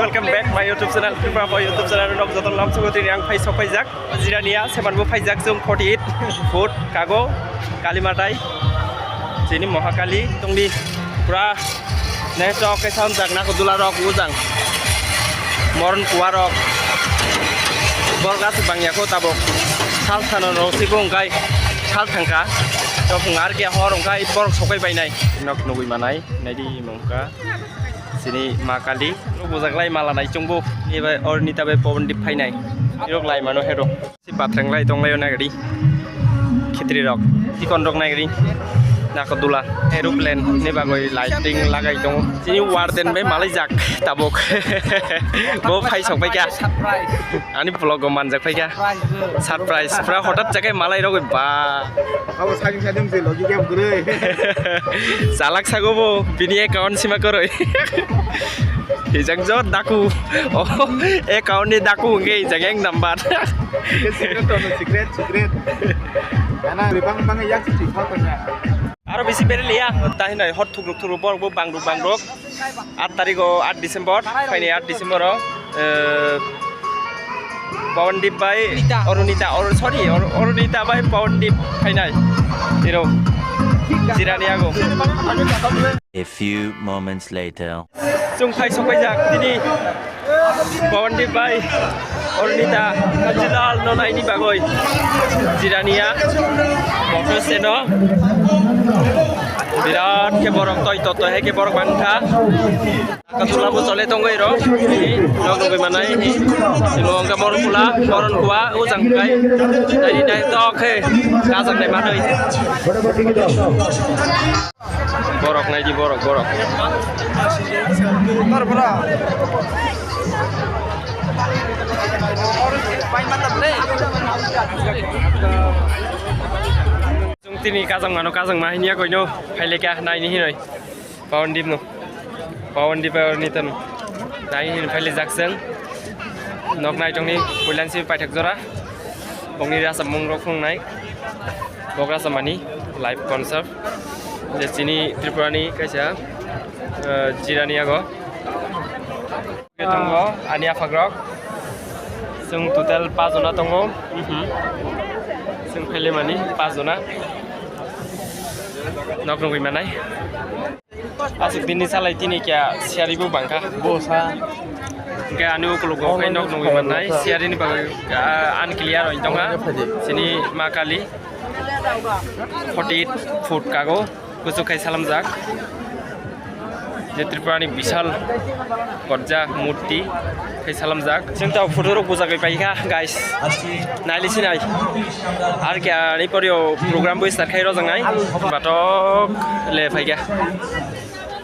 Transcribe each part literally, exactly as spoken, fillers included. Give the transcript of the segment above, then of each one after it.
Welcome back my YouTube channel, Tripura Boy YouTube channel. Nok joto lam sugo tini ang phai sok phaijak. Jirania seman bo phaijak chwng forty eight foot kago Kalimatai. Chini Mohakali tongdi pura next rok khe samjak nako dula rok ujang. Moron kuwa rok. Borok aswk bangya kho tabok. Sal sano rok sibo wngkai sal thangka. Tok wng ar khe hor wngkai borok sokai bainai. Nok nugui manai naidi mungka. Chini Ma Kali. Bujaklai mala nai chungbo. Eba Ornita bai Pabandip phainai. Irok lai mano hero. Si batrang lai tong lai nagri. Khitri rok. Sikon rok nagri. Nako dula. Aeroplane ni bagoi lighting lagai tongo. Chini warden bai malai jak tabok. Bo phai sok bai kya. Ani vlog o manjak phai kya. Surprise. Pura hotat jagai malai rogoi ba. Abo sajing sajing se logi kya bwrwi. Salak sago bo bini account sima koroi. Hijak jo daku. Oh, account ni daku hingke hijak ek number. Secret to, secret, secret. Ana ribang bang yak si thik ma tanya. Aro bisi bere liya. Tahinai hot thukruk thukruk borok bo bangruk bangruk. Aat tarikh o, aat December, phaini aat December o, eh, Pawandip bai Arunita, Aru-, sorry, Aru-, Arunita bai Pawandip phainai. Iro, Jirani ago. A few moments later. Chwng phai sokpaijak tini Pawandip bai Arunita Kajilal no naini bagoi Jirania. Bokhe seno birat khe borok toi toto hai khe borok mankha. Katula bo chole tongoi ro. Nok nugui manai. Simo wngkha Moron Kula, Moron Kua, o jang kai. Naini nai tok khe kajak nai manoi. Borok naidi borok, borok. Chwng tini kajang mano, kajang ma hinya koino phaileka naini hinoi. Pawandip no. Pawandip ni tano. Naini hin phaile jaksen. Nok nai tongni puilan si paithak jora. Bongni rasa mung rok phungnai. Bok rasa mani live concert. Je chini Tripura ni kaisa, eh, Jirani ago. Tongo ani aphak rok. Chwng total pas jona tongo. Mhm. Chwng phaile mani pas jona. Nok nugui manai. Aswk bini salai tini kya siyari bo bangkha. Bo sa. Hingke ani ukuluk bo khe nok nugui mannai. Siyari ni bagwi, ah, unclear oi tongkha. Chini Ma Kali forty eight foot kago. Kuchuk khai salamjak. Je Tripura ni bisal gorja murti khai salamjak. Chwng ta photo rok bujagwi paikha, guys. Naili sinai. Ar khe ani pore o program bo start khai rojak nai. Batok le phaikha.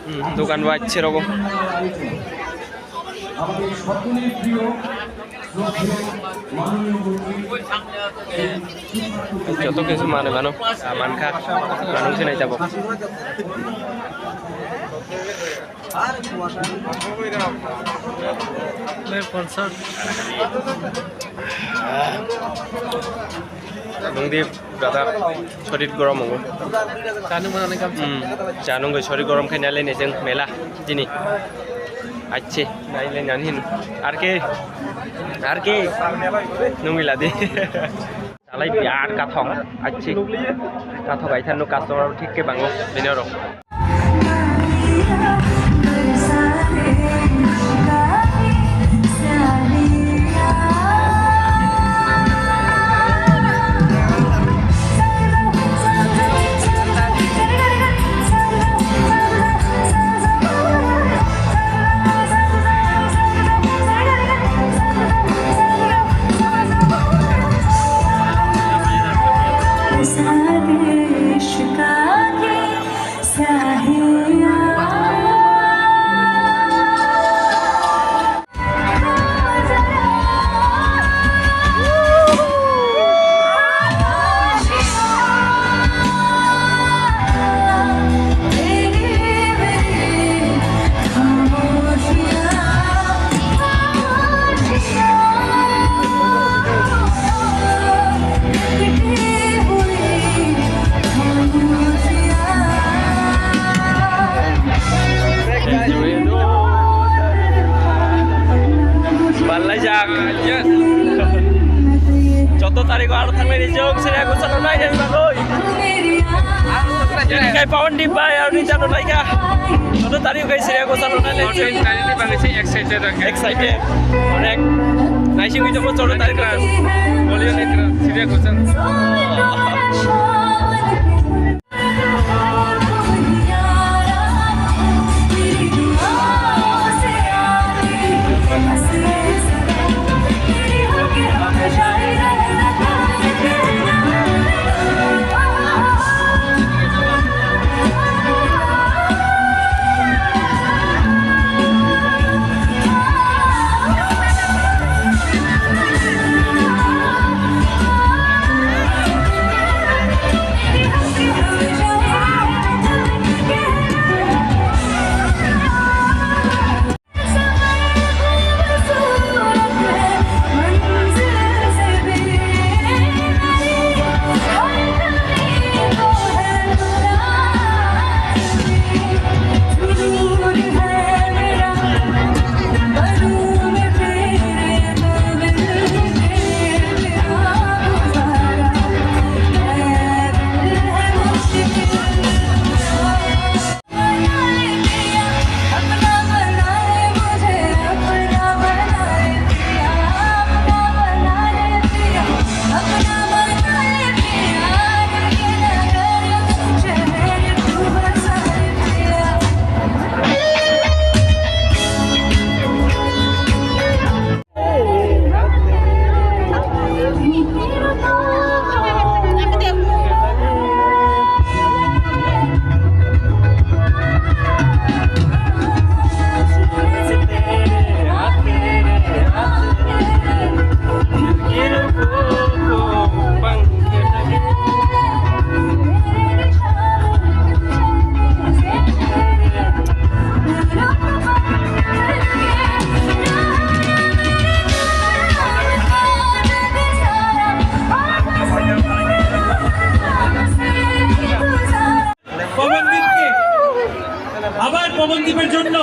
Hmm, dokan bo achhe rogo. Joto kisu mane mano, ah, mankha, manung sinai tabok. Nungdi brother, sorit gorom wngo. Chanung mano nang kam. Hmm, chanung goi sorit gorom khai nai le nai jeng mela tini. Achhe, nai le nani hin. Ar ke, ar ke, nungwi ladi. Salai biar kathok, achhe. Kathok aithan no customer thik ke bango, bini oro. Jak. Yes. Chaudo tarikh o aro thanglai ni jok sini aku sano nai nai bagoi. Ini kai Pawan Deep bai aro ni jano nai ka. Chaudo tarikh kai sini aku sano nai nai. Fourteen tarikh ni bagoi se excited ang. Excited. Onek. Nai sing itu pun chaudo tarikh. Boleh ni terus sini aku sano. পবনদীপকে, আবার পবনদীপের জন্য।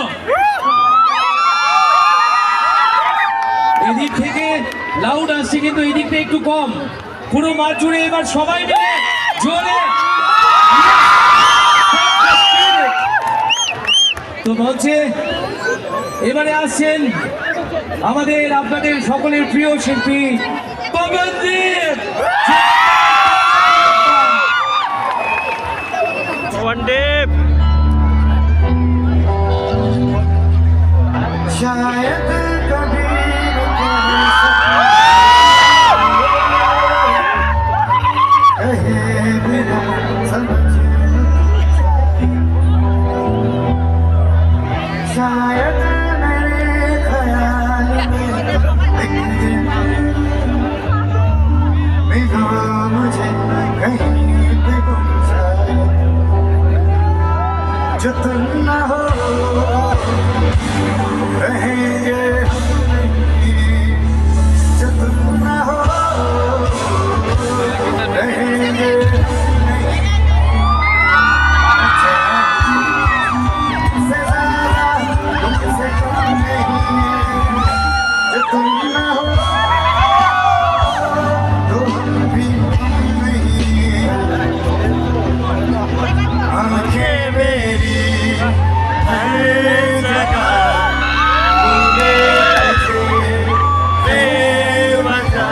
এদিক থেকে লাউড আসছে, কিন্তু এদিকটা একটু কম। পুরো মাঠ জুড়ে এবার সবাই মিলে জোরে। তো মঞ্চে এবারে আসছেন আমাদের, আপনাদের সকলের প্রিয় শিল্পী পবনদীপ। পবনদীপ। शायद कभी न कह सकूं, कहे बिना समझ न पाए। शायद मेरे ख्याल में एक दिन मिलो मुझे कहीं पे गुम जाए। जो तुम ना हो, रहेंगे हम नहीं। जो तुम ना हो, रहेंगे हम नहीं। तुमसे ज्यादा, तुमसे कम नहीं। जो तुम ना हो, तो हम भी हम नहीं। आंखें मेरी हर जगह ढूंढे तुझे, बेवजह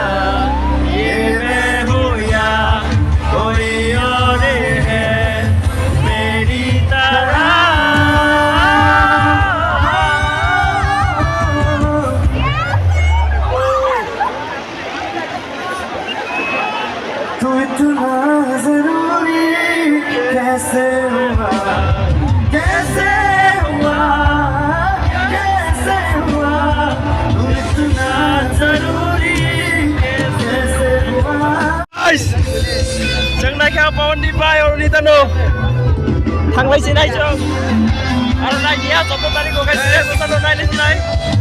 ये मैं हूँ या कोई और है मेरी तरह। तू इतना जरूरी कैसे हुआ, कैसे हुआ, कैसे हुआ? तू इतना जरूरी कैसे हुआ? Guys, chwng naikha Pawan Deep bai oro ni tano. Thanglai sinai chwng. Aro nai dia, chaudo tarikh o guys, sini tano nai lai sinai.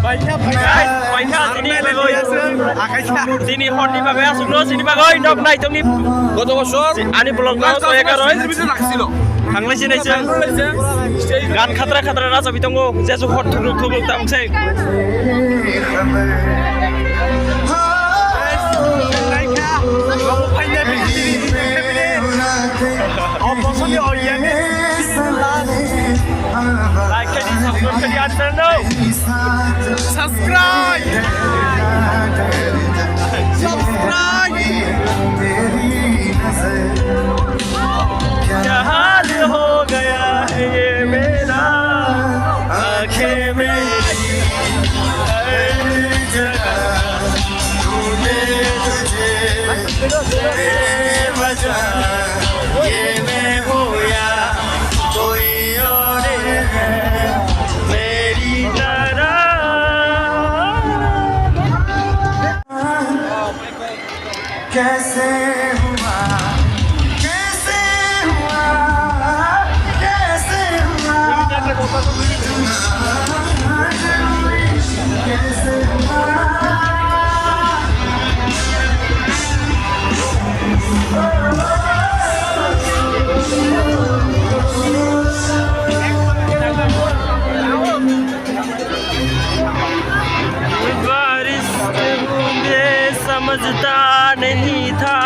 Guys, paikha sini bagwi. Sini hor ni bagwi aswk no sini bagwi nok nai tongni. Goto bosor ani vlog no soya karwi. Thanglai sinai chwng. Gan khatra khatra rachabi tongo. Jesu hor thukluk thukluk tamo se. Like khe di, subscribe khe di, ani channel no. Subscribe! Subscribe! क्या हाल हो गया है ये मेरा, आंखें मेरी हर जगह ढूंढे तुझे, बेवजह ये मैं हूँ या कोई और है मेरी तरह। कैसे हुआ, कैसे हुआ, कैसे हुआ, कैसे हुआ। बारिश के बूंदे समझता नहीं था।